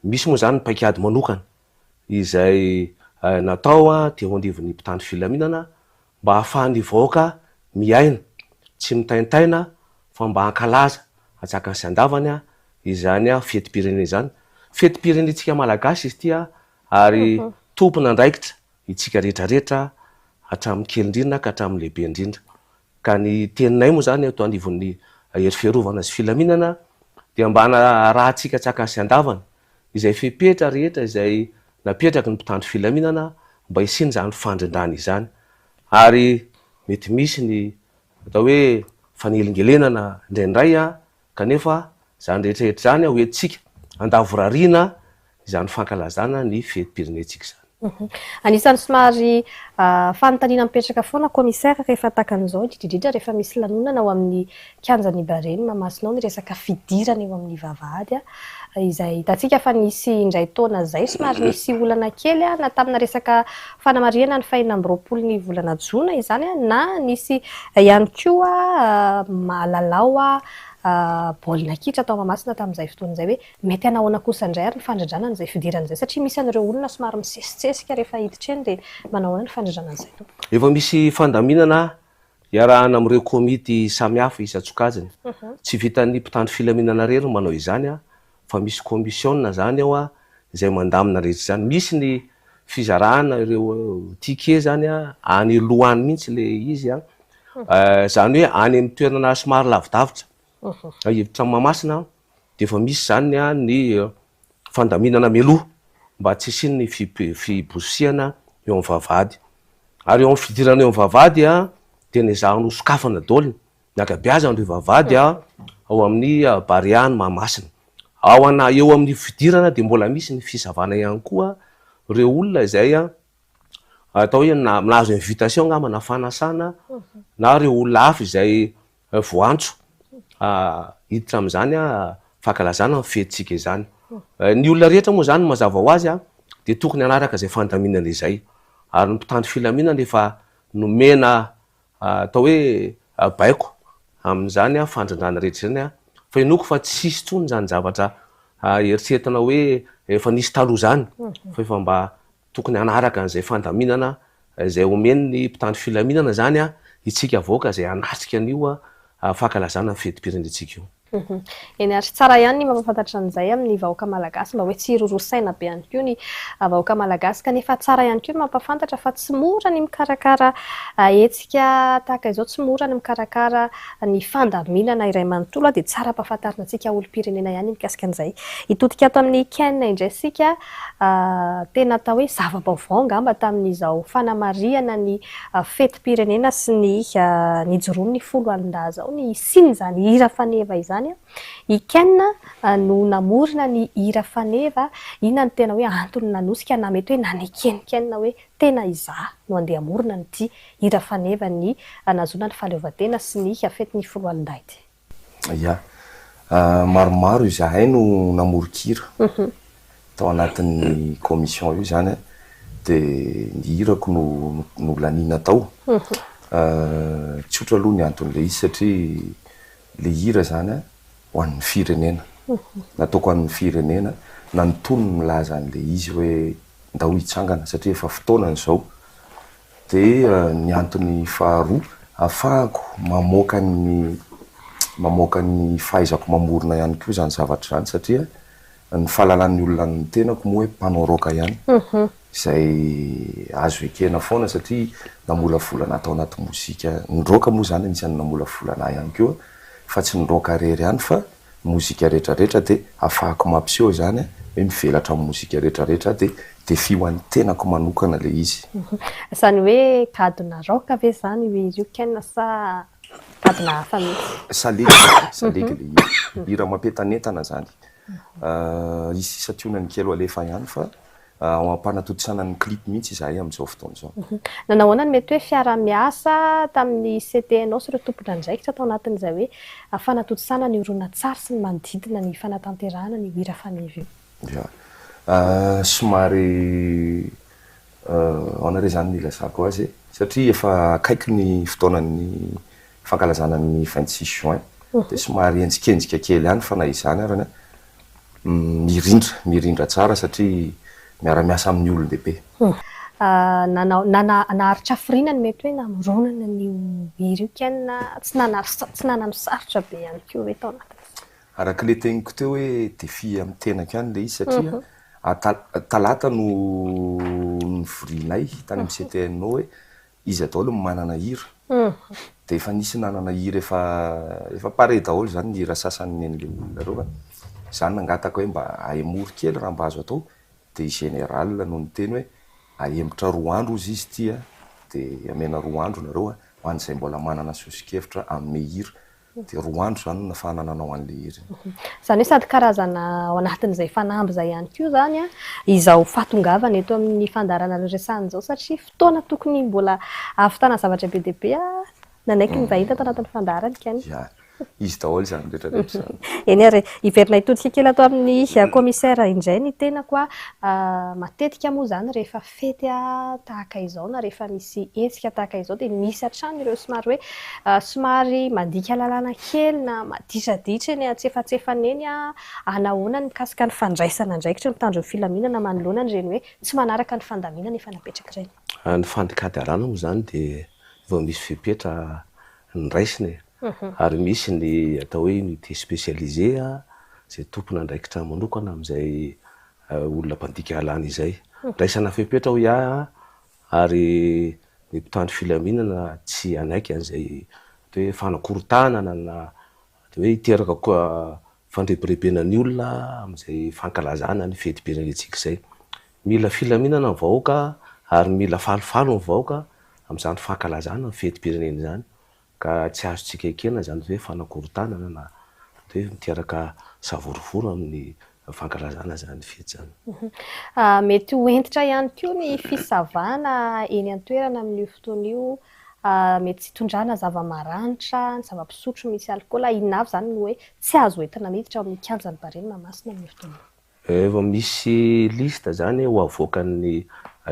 Misy moa izany ny paikady manokana izay natao teo anivon'ny mpitandro filaminana mba hahafahan'ny vahoaka miaina, tsy mitaintaina fa mba hankalaza antsakany sy andavany izany fetim-pirenena izany. Fetim-pirenentsika Malagasy izy ity ary tompon'andraikitra itsika rehetrarehetra hatramin'ny kely indrindra ka hatramin'ny lehibe indrindra. Ka ny teninay moa izany eto anivon'ny hery fiarovana sy filaminana dia mba hanarahantsika antsakany sy andavany izay fepetra rehetra izay napetraky ny mpitandro filaminana mba hisian'izany fandrindrana izany. Ary mety misy ny atao hoe fanelingelenana indraindray kanefa izany rehetra rehetra izany ho entintsika handavorariana izany fankalazana ny fetim-pirenentsika izany. Anisan'ny somary fanontaniana mipetraka foana Commissaire rehefa tahaka an'izao, indrindra indrindra rehefa misy lanonana ao amin'ny kianjan'i Ibareny Mahamasina ao ny resaka fidirana eo amin'ny vavahady izay hitantsika fa nisy indray taona izay somary nisy olana kely na tamina resaka fanamarihana ny fahenina amby roapolo ny volana jona izany na nisy ihany koa lalao baolina kitra tao Mahamasina tamin'izay fotoana izay hoe mety hanahoana kosa indray ary ny fandrindrana an'izay fidirana izay satria misy an'ireo olona somary misesitsesika rehefa hiditra eny dia manao ahoana ny fandrindrana an'izay tompoko? Efa misy fandaminana iarahana amin'ireo komity samihafa isan-tsokajiny. Tsy vitan'ny mpitandro filaminana irery no manao izany fa misy komisiona izany ao izay mandamina rehetra izany. Misy ny fizarana ireo ticket izany any aloha any mihitsy ilay izy, izany hoe any amin'ny toerana somary lavidavitra hiditra an'i Mahamasina dia efa misy izany ny fandaminana mialoha mba tsy hisian'ny fibosesehana eo amin'ny vavahady. Ary eo amin'ny fidirana eo amin'ny vavahady dia nezahana ho sokafana daholo ny ankabeazan'ireo vavahady ao amin'ny Barea any Mahamasina. Ao ana, eo amin'ny fidirana dia mbola misy ny fisavana ihany koa ireo olona izay atao hoe nahazo invitation angamba na fanasana na ireo olona hafa izay voantso hiditra amin'izany fankalazana ny fetintsika izany. Ny olona rehetra moa izany mazava ho azy dia tokony hanaraka izay fandaminana izay. Ary ny mpitandro filaminana efa nomena atao hoe baiko amin'izany fandrindrana rehetra izany fa inoako fa tsy hisy intsony izany zavatra eritreretina hoe efa nisy taloha izany fa efa mba Tokony hanaraka an'izay fandaminana izay omen'ny mpitandro filaminana izany isika vahoaka izay hanatrika an'io fankalazana ny fetim-pirenentsika io. Eny ary tsara ihany ny mampahafantatra an'izay amin'ny vahoaka malagasy mba hoe tsy hiroroa saina be ihany koa ny vahoaka malagasy kanefa tsara ihany koa ny mampahafantatra fa tsy mora ny mikarakara hetsika tahaka izao, tsy mora ny mikarakara ny fandaminana iray manontolo dia tsara ampahafantarina antsika olom-pirenena ihany mikasika an'izay. Hitodika ato amin'ny Ken indray isika. Tena atao hoe zava-baovao angamba tamin'izao fanamarihana ny fetim-pirenena sy ny nijoroan'ny foloalindahy izao ny hisian'izany hira faneva izany. I Ken no namorona ny hira faneva. Inona no tena hoe antony nanosika na mety hoe naneken'i Ken hoe tena izaho no andeha hamorona an'ity hira faneva ny nahazoana ny fahaleovantena sy ny fetin'ny foloalindahy ity? Ya. Maromaro izahay no namoron-kira tao anatin'ny commission io izany dia ny hirako no nolaniana tao. Tsotra aloha ny anton'ilay izy satria ilay hira izany ho an'ny firenena. Nataoko ho an'ny firenena na ny tonony milaza an'ilay izy hoe ndao hitsangana satria efa fotoanany izao. Dia ny antony faharoa ahafahako mamoaka ny mamoaka ny fahaizako mamorona ihany koa izany zavatra izany satria ny fahalalan'ny olona ny tenako moa hoe mpanao rock ihany izay azo ekena foana satria namolavolana ahy tao anaty mozika, ny rock moa izany anisan'ny namolavolana ahy ihany koa fa tsy ny rock irery ihany fa mozika retraretra dia afahako mampiseho izany hoe mivelatra amin'ny mozika retraretra aho dia défi ho an'ny tenako manokana ilay izy. Izany hoe gadona rock ve izany io hira io Ken sa gadona hafa mihitsy? Salegy, salegy ilay hira. Hira mampientanentana izany. Hisy santionany kely ho alefa ihany fa Ao am-panatontosana ny clip mihitsy izahay amin'izao fotoana izao. Nanao ahoana ny mety hoe fiaraha-miasa tamin'ny CTNO sy ireo tompon'andraikitra tao anatin'izay hoe fanatontosana ny horonantsary sy ny manodidina ny fanatanterahana an'io hira faneva io? Ya. Somary ahoana re izany no ilazako azy e? Satria efa akaiky ny fotoanan'ny fankalazana ny 26 juin dia somary henjikenjika kely ihany fa na izany arany mirindra, mirindra tsara satria miara-miasa amin'ny olon-dehibe. Nanao, nana, naharitra hafiriana ny mety hoe namoronana an'io hira io Ken, tsy nana, tsy nanano sarotra be ihany koa ve tao anatin'izay? Araka ilay teniko teo hoe défi amin'ny tenako ihany ilay izy satria talata no nivorianay tany amin'ny CTNO hoe Iza daholo no manana hira? Dia efa nisy nanana hira efa efa pare daholo izany ny hira sasany nen'ilay olona ireo fa izaho nangataka hoe mba ahemory kely raha mba azo atao dia i Général no niteny hoe ahemotra roa andro hozy izy ity a, dia amena roa andro nareo a, ho an'izay mbola manana soso-kevitra hanome hira Dia roa andro izany no nafahana nanao an'ilay hira iny. Izany hoe sady karazana ao anatin'izay fanamby izay ihany koa izany izao fahatongavana eto amin'ny fandaharana Reresahana izao satria fotoana tokony mbola hahavitana zavatra be dia be nanaiky ny vahiny tato anatin'ny fandaharana Ken. Ya, izy daholo izany rehetra rehetra izany. Eny ary e, hiverina hitodika kely ato amin'ny commissaire indray ny tenako. Matetika moa izany rehefa fety tahaka izao na rehefa misy hetsika tahaka izao dia misy hatrany ireo somary hoe somary mandika lalàna kely na maditraditra eny antsefatsefany eny Anahoana ny mikasika ny fandraisana andraikitry ny mpitandro ny filaminana manoloana an'ireny hoe tsy manaraka ny fandaminana efa napetraka ireny? Ny fandikadalàna moa izany dia efa misy fepetra noraisina e, ary misy ny atao hoe unité spécialisée izay tompon'andraikitra manokana amin'izay olona mpandika lalàna izay. Raisana fepetra hoy ahy ary ny mpitandro filaminana tsy hanaiky an'izay atao hoe fanakorontanana na atao hoe hiteraka fandrebirebena ny olona amin'izay fankalazana ny fetim-pirenentsika izay. Mila filaminana ny vahoaka ary mila falifaly ny vahoaka amin'izany fankalazana ny fetim-pirenena izany. Ka tsy azontsika ekena izany hoe fanakorontanana na hoe miteraka savorovoro amin'ny fankalazana izany fety izany. Mety ho hentitra ihany koa ny fisavana eny an-toerana amin'io fotoana io, mety tsy hitondrana zava-maranitra, ny zava-pisotro misy alikaola, inona avy izany no hoe tsy azo entina miditra ao amin'ny kianjan'ny Barea Mahamasina amin'io fotoana io? Efa misy liste zany ho avoakan'ny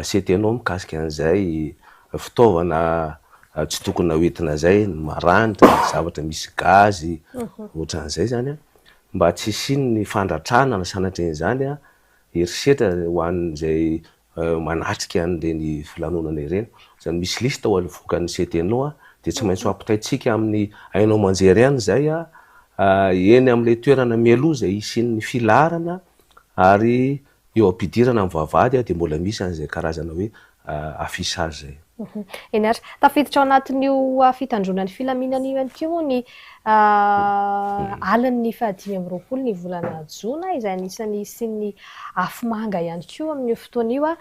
CTNO mikasika an'izay fitaovana tsy tokony ho entina zay, ny maranitra, ny zavatra misy gaz, ohatran'izay zany an, mba tsy hisian'ny fandratrana na sanatrian'izany an, herisetra ho an'izay manatrika an'ireny filanonana ireny. Izany misy liste ho avoakan'ny CTNO dia tsy maintsy ho ampitaintsika amin'ny haino aman-jery ihany izay eny amin'ilay toerana mialoha izay hisian'ny filaharana ary eo am-pidirana amin'ny vavahady dia mbola misy an'izay karazana hoe affichage izay. Eny ary, tafiditra ao anatin'io fitandroana ny filaminana io ihany koa moa ny alin'ny faha-25 ny volana jona izay anisan'ny hisian'ny afomanga ihany koa amin'io fotoana io.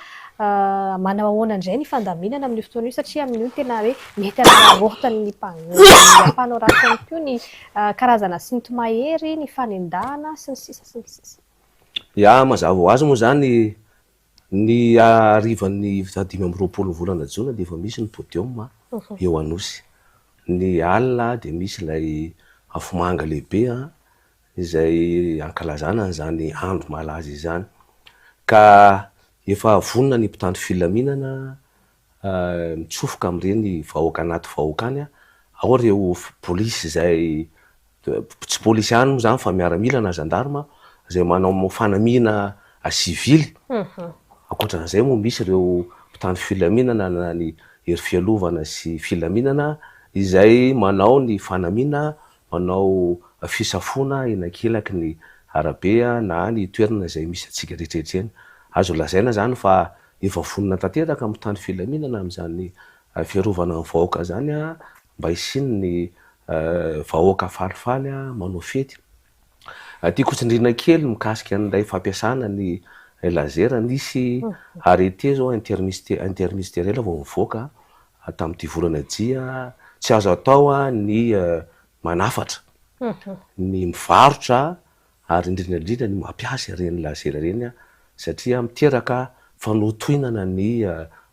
Manao ahoana indray ny fandaminana amin'io fotoana io satria amin'io no tena hoe mety hanararaotan'ny mpanao ratsy ihany koa ny karazana sinto-mahery, ny fanendahana sy ny sisa sy ny sisa. Ya, mazava ho azy moa izany Ny harivan'ny faha-25 ny volana jona dia efa misy ny podium eo Anosy. Ny alina dia misy ilay afomanga lehibe. izay ankalazana an'izany andro malaza izany. Ka efa vonona ny mpitandro filaminana mitsofoka amin'ireny vahoaka anaty vahoaka any, ao ireo polisy izay tsy polisy ihany moa izany fa miaramila na gendarme izay manao fanamiana sivily, ankoatran'izay moa misy ireo mpitandro filaminana na ny hery fialovana sy filaminana izay manao ny fanamiana manao fisafoana eny ankilaky ny arabe na ny toerana izay misy antsika rehetra eny. Azo lazaina izany fa efa vonona tanteraka ny mpitandro filaminana amin'izany fiarovana ny vahoaka izany mba hisian'ny vahoaka falifaly manao fety. Tiako hotsindriana kely mikasika an'ilay fampiasana ny laser, nisy arrêté izao interministériel vao nivoaka tamin'ity volana ity, tsy azo atao ny manafatra, ny mivarotra ary indrindra indrindra ny mampiasa ireny laser ireny satria miteraka fanohintohinana ny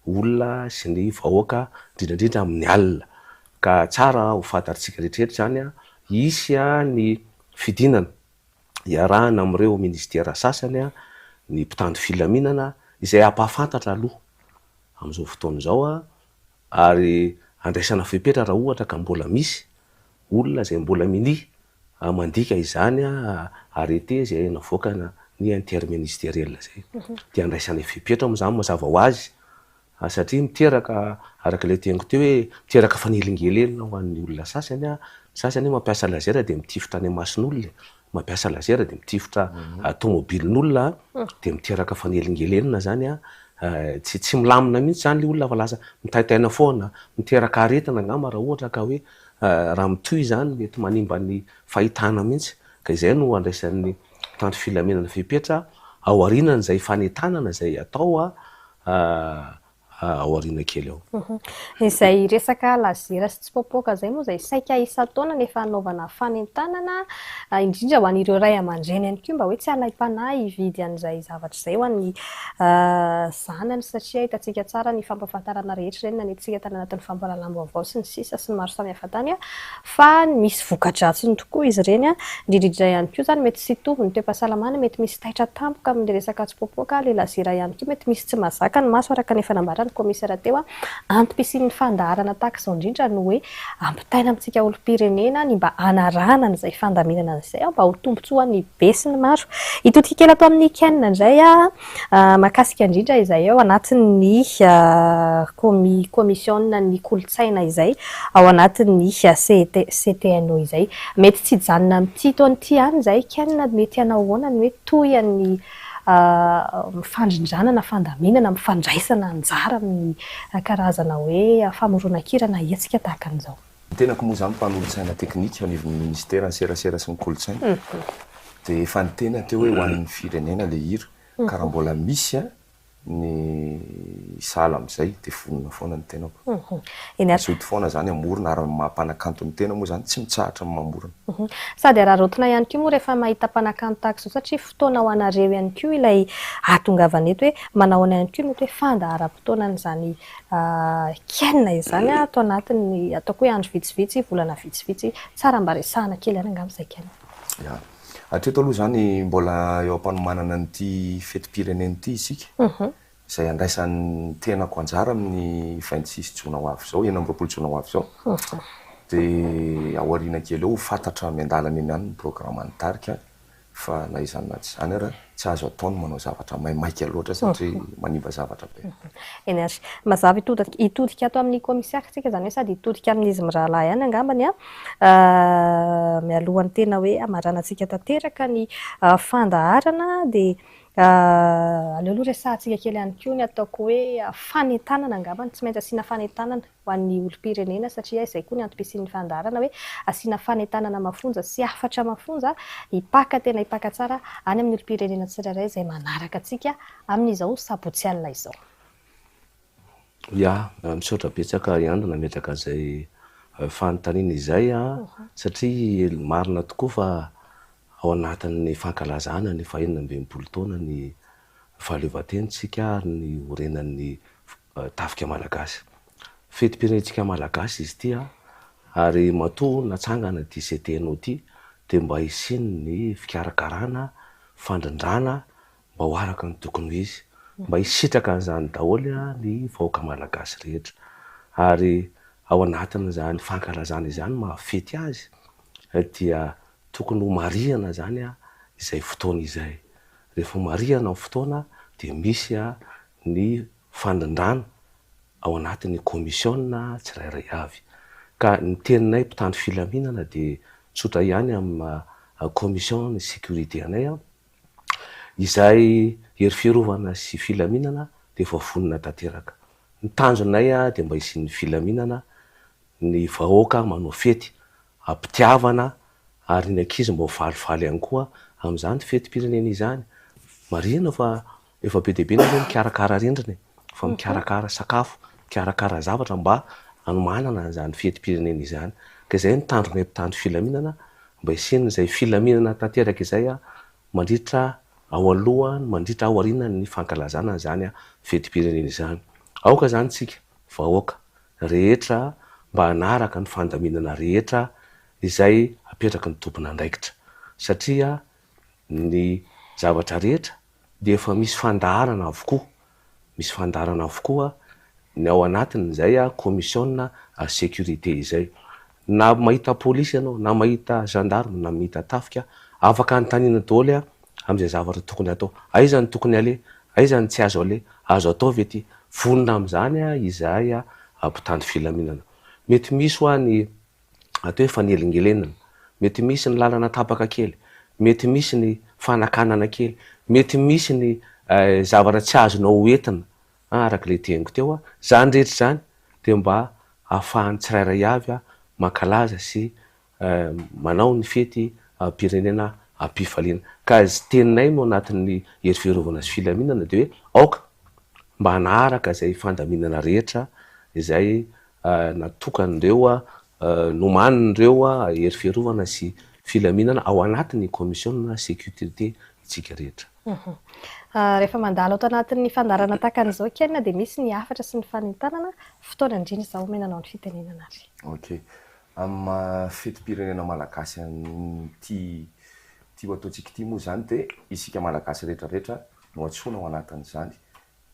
olona sy ny vahoaka indrindra indrindra amin'ny alina. Ka tsara ho fantatr'tsika rehetra rehetra izany, hisy ny fidinana iarahana amin'ireo ministera sasany, ny mpitandro filaminana izay hampahafantatra aloha amin'izao fotoana izao ary andraisana fepetra raha ohatra ka mbola misy olona izay mbola minia mandika izany arrêté izay navoakana ny interministériel izay. Dia andraisana fepetra moa izany mazava ho azy satria miteraka araka ilay teniko teo hoe miteraka fanelingelenana ho an'ny olona sasany, ny sasany mampiasa laser dia mitifitra any am-mason'olona e, mampiasa laser dia mitifitra tomobilin'olona dia miteraka fanelingelenana izany an, tsy tsy milamina mihitsy izany ilay olona fa lasa mitaintaina foana, miteraka aretina angamba raha ohatra ka hoe raha mitohy izany mety manimba ny fahitana mihitsy, ka izay no andraisan'ny mpitandro filaminana fepetra aorianan'izay fanentanana izay atao ao aoriana kely ao. Izay resaka laser sy tsipoapoaka izay moa izay saika isan-taona no efa hanaovana fanentanana, indrindra ho an'ireo ray aman-dreny ihany koa mba hoe tsy halaim-panahy hividy an'izay zavatra izay ho an'ny zanany satria hitantsika tsara ny fampahafantarana rehetra ireny nanentintsika tany anatin'ny fampahalalam-baovao sy ny sisa sy ny maro samihafa tany fa misy voka-dratsiny tokoa izy ireny, indrindra indrindra ihany koa izany mety tsy hitovy ny toe-pahasalamana, mety misy taitra tampoka amin'ny resaka tsipoapoaka, ilay lazera ihany koa mety misy tsy mahazaka ny maso araka ny efa nambaran'ny kaomisera teo. Antom-pisian'ny fandaharana tahaka izao indrindra no hoe ampitaina amintsika olom-pirenena ny mba hanarahana an'izay fandaminana izay mba ho tombontsoan'ny be sy ny maro. Hitodika kely ato amin'ny Ken indray aho. Mahakasika indrindra izay ao anatin'ny Komisionan'ny kolontsaina izay ao anatin'ny CTNO izay. Mety tsy hijanona amin'ity taona ity ihany izay Ken, mety hanao ahoana ny hoe tohin'ny fandrindrana na fandaminana amin'ny fandraisana anjara amin'ny karazana hoe famoronan-kira na hetsika tahaka an'izao? Ny tenako moa izany mpanolotsaina teknika anivon'ny Ministeran'ny serasera sy ny kolontsaina dia efa niteny aho teo hoe ho an'ny firenena ilay hira ka raha mbola misy ny sahala amin'izay dia vonona foana ny tenako. Mazoto foana izany hamorona ary ny maha mpanakanto ny tena moa izany tsy mitsahatra ny mamorona. Sady araraotina ihany koa moa rehefa mahita mpanakanto tahaka izao satria fotoana ho anareo ihany koa ilay ahatongavana eto hoe manao ahoana ihany koa ny mety hoe fandaharam-potoanan'izany Ken izany ato anatin'ny ataoko hoe andro vitsivitsy, volana vitsivitsy. Tsara mba resahana kely ihany angamba izay Ken. Ya. Hatreto aloha izany mbola eo am-panomanana an'ity fetim-pirenena ity isika, izay handraisan'ny tenako anjara amin'ny 26 jona ho avy izao, 26 jona ho avy izao. Dia ao aoriana kely eo ho fantatra miandalana eny ihany ny programan'ny tarika. Fa na izany na tsy izany ara, tsy azo atao ny manao zavatra maimaika loatra satria manimba zavatra be. Eny ary. Mazava hitodika ato amin'ny kaomisara isika, izany hoe sady hitodika amin'izy mirahalahy ihany angambany an, mialohan'ny tena hoe hamaranantsika tanteraka ny fandaharana dia aleo aloha resahantsika kely ihany koa ny ataoko hoe fanentanana angambany, tsy maintsy asiana fanentanana. ho an'ny olom-pirenena satria izay koa ny antom-pisian'ny fandaharana hoe asiana fanentanana mafonja sy hafatra mafonja hipaka tena hipaka tsara any amin'ny olom-pirenena tsirairay izay manaraka antsika amin'izao sabotsy alina izao. Ya, misaotra betsaka i Andry nametraka izay fanontaniana izay satria marina tokoa fa ao anatin'ny fankalazana ny fahenina amby 60 taona ny fahaleovantentsika ary ny orenan'ny tafika malagasy. Fetim-pirenentsika malagasy izy ity ary matoa natsangana ity CTNO ity dia mba hisian'ny fikarakarana, fandrindrana mba ho araka ny tokony ho izy, mba hisitraka an'izany daholo ny vahoaka malagasy rehetra. Ary ao anatin'izany fankalazana izany maha fety azy dia tokony ho marihana izany izay fotoana izay. Rehefa marihana ny fotoana dia misy ny fandrindrana ao anatin'ny komisiona tsirairay avy. Ka ny teninay mpitandro filaminana dia tsotra ihany amin'ny maha commission ny sécurité anay, izay hery fiarovana sy filaminana dia efa vonona tanteraka. Ny tanjonay dia mba hisian'ny filaminana, ny vahoaka manao fety am-pitiavana ary ny ankizy mba ho falifaly ihany koa amin'izany fetim-pirenena izany. Marihina fa efa be dia be ny aloha mikarakara rindrina e, efa mikarakara sakafo, mikarakara zavatra mba hanomanana an'izany fetim-pirenena izany. Ka izay no tanjonay mpitandro filaminana, mba hisian'izay filaminana tanteraka izay mandritra ao alohany, mandritra ao aorianan'ny fankalazana an'izany fetim-pirenena izany. Aoka izany isika vahoaka rehetra mba hanaraka ny fandaminana rehetra izay apetraky ny tompon'andraikitra satria ny zavatra rehetra dia efa misy fandaharana avokoa, misy fandaharana avokoa ny ao anatin'izay commission sécurité izay. Na mahita polisy ianao, na mahita gendarme, na mahita tafika, afaka anontaniana daholo amin'izay zavatra tokony hatao. Aiza no tokony aleha, aiza no tsy azo aleha, azo atao ve ity? Vonona amin'izany izahay mpitandro filaminana. Mety misy hoa ny atao hoe fanelingelenana, mety misy ny lalana tapaka kely, mety misy ny fanakanana kely, mety misy ny zavatra tsy azonao hoentina araka ilay teniko teo. Izany rehetra izany dia mba ahafahan'ny tsirairay avy mankalaza sy manao ny fety pirenena am-pifaliana. Ka zy teninay no anatin'ny hery fiarovana sy filaminana dia hoe aoka mba hanaraka izay fandaminana rehetra izay natokan'ireo nomanin'ireo hery fiarovana sy filaminana ao anatin'ny commission sécurité isika rehetra. Rehefa mandalo ato anatin'ny fandaharana tahaka an'izao Ken dia misy ny hafatra sy ny fanentanana, fotoana indrindra izao omena anao ny fitenenana ary. Ok. Amin'ny maha fetim-pirenena malagasy an'ity ity ho ataontsika ity moa izany dia isika malagasy rehetra rehetra no antsoina ao anatin'izany.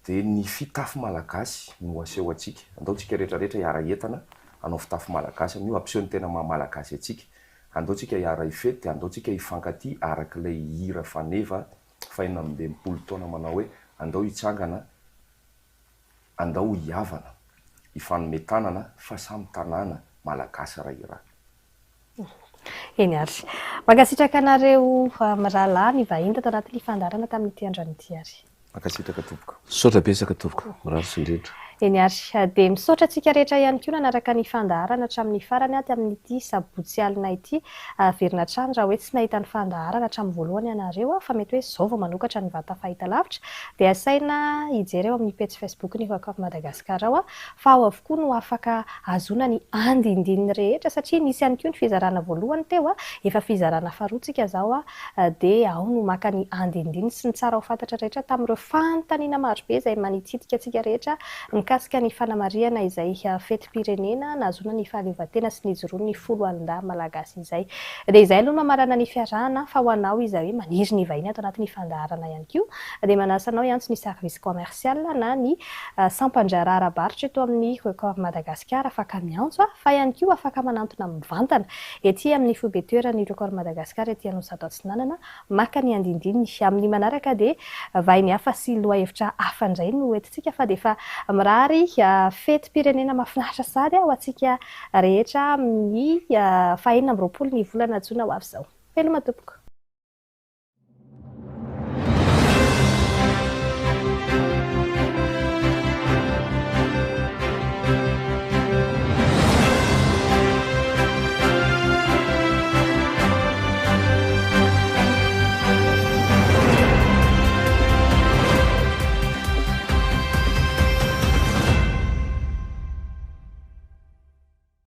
Dia ny fitafy malagasy no aseho antsika. Andao tsika rehetra rehetra hiara-hientana hanao fitafy malagasy amin'io, hampiseho ny tena maha malagasy antsika. Andao tsika hiara-hifety dia andao tsika hifankatia araka ilay hira faneva faha-66 taona manao hoe andao hitsangana, andao hihavana, hifanome tanana fa samy tanàna malagasy iray ra. Eny ary. Mankasitraka anareo mirahalahy nivahiny tato anatin'ny fandaharana tamin'ity androany ity ary. Mankasitraka tompoko. Misaotra betsaka tompoko. Mirary soa indrindra. Eny ary. Dia misaotra antsika rehetra ihany koa nanaraka ny fandaharana hatramin'ny farany ato amin'ity sabotsy alina ity. Averina hatrany raha hoe tsy nahita ny fandaharana hatramin'ny voalohany ianareo fa mety hoe izao vao manokatra ny vata fahitalavitra dia asaina hijery ao amin'ny pejy Facebook ny Rock of Madagascar ao fa ao avokoa no afaka ahazoana ny andindininy rehetra satria nisy ihany koa ny fizarana voalohany teo, efa fizarana faharoa tsika izao dia ao no maka ny andindiny sy ny tsara ho fantatra rehetra tamin'ireo fanontaniana marobe izay manitsidika antsika rehetra mikasika ny fanamarihana izay fetim-pirenena nahazoana ny fahaleovantena sy nijoroan'ny foloalindahy malagasy izay. Dia izay aloha no mamarana ny fiarahana fa ho anao izay hoe maniry ny hivahiny ato anatin'ny fandaharana ihany koa dia manasa anao hiantso ny service commercial na ny Sampan-draharaha ara-barotra eto amin'ny Record Madagascar afaka miantso fa ihany koa afaka manantona mivantana ety amin'ny foibe toeran'ny Record Madagascar ety Anosizato Atsinanana maka ny andindiny. Amin'ny manaraka dia vahiny hafa sy lohahevitra hafa indray no entintsika fa dia efa mirary fetim-pirenena mahafinaritra sahady ho antsika rehetra amin'ny faha 26 ny volana jona ho avy izao. Veloma tompoko.